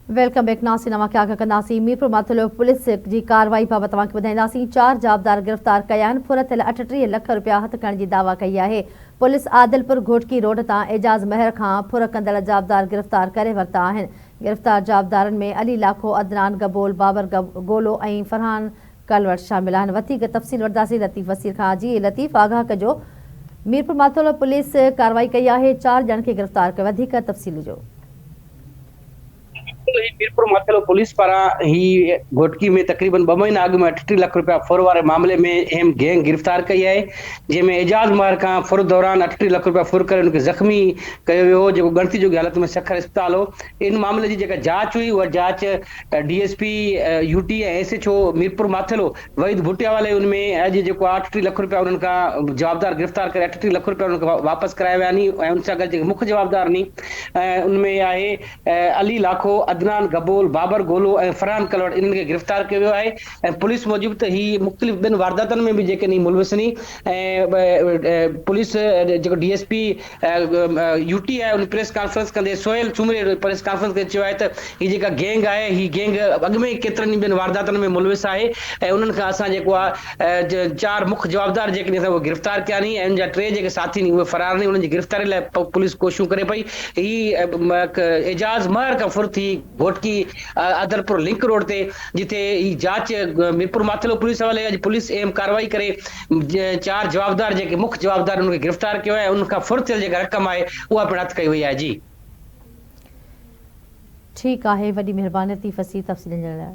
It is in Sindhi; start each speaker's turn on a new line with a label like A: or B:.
A: Welcome back ناصر اوهان کي آگاهه ڪنداسين ميرپور ماٿيلو پوليس جي ڪارروائي بابت اوهان کي ٻڌائينداسين چار جوابدار گرفتار ڪيا آهن ڦر ٿيل 38 لک رپيا هٿ ڪرڻ جي دعويٰ ڪئي آهي پوليس عادلپور گهوٽڪي روڊ تان اعجاز مهر کان ڦر ڪندڙ جوابدار گرفتار ڪري ورتا آهن گرفتار جوابدارن ۾ علي لاکو عدنان گبول بابر گولو ۽ فرحان ڪلوڙ شامل آهن وڌيڪ تفصيل وٺنداسين لطيف وسير کان جي لطيف آگاهه ڪجو ميرپور ماٿيلو پوليس ڪارروائي ڪئي آهي چار ڄڻن کي گرفتار ڪيو وڌيڪ تفصيل ڏجو.
B: هي ميرپور ماٿيلو پوليس پاران هي گهوٽڪي ۾ تقريبن ٻه مهينا اڳ ۾ 38 لک رپيا ڦر واري معاملي ۾ اهم گينگ گرفتار ڪئي آهي جنهن ۾ اعجاز ماهر کان ڦر دوران 38 لک رپيا ڦر ڪري ان کي زخمي ڪيو ويو هو جيڪو ڳڻتي جوڳي حالت ۾ سکر اسپتال هو ان معاملي جي جيڪا جاچ هئي اها جاچ D S P U T ۽ S H O Mirpur Mathelo Waheed Bhatiwale ان ۾ اڄ جيڪو آهي 38 لک رپيا انهن کان جوابدار گرفتار ڪري 38 لک رپيا انهن کي واپس ڪرايا ويا ني ۽ ان سان گڏ جيڪي مک جوابدار ني ان ۾ آهي علي لاکو، عدنان گبول، بابر گولو ۽ فرحان ڪلوڙ انهن کي گرفتار ڪيو ويو آهي ۽ پوليس موجب ته هي مختلف ٻين وارداتن ۾ به جيڪي ني ملوث ني ۽ پوليس جيڪو ڊي ايس پي يو ٽي آهي ان پريس ڪانفرنس ڪندي سهيل سومري پريس ڪانفرنس ڪندي چيو آهي ته هي جيڪا گينگ آهي هي گينگ اڳ ۾ ئي ڪيترن ئي ٻين وارداتن ۾ ملوث آهي ۽ انهن کان اسان جيڪو آهي چار مک جوابدار جيڪي اسان اهي گرفتار ڪيا آهن ۽ ان جا ٽي جيڪي ساٿي آهن اهي فرار آهن انهن جي گرفتاري لاء پوليس ڪوششون ڪري پئي هي اعجاز مهر کان ڦر ٿي گهوٽڪي عدلپور لنڪ روڊ تي جتي هي جاچ ميرپور ماٿيلو پوليس حوالي اڄ پوليس اهم ڪارروائي ڪري چار جوابدار جيڪي مک جوابدار انهن کي گرفتار ڪيو آهي ۽ انهن کان ڦر ٿيل جيڪا رقم آهي اها پڻ هٿ ڪئي وئي آهي جي.
A: ٺيڪ آهي وڏي مهرباني لطيف فصيح تفصيلن ڏيڻ لاء.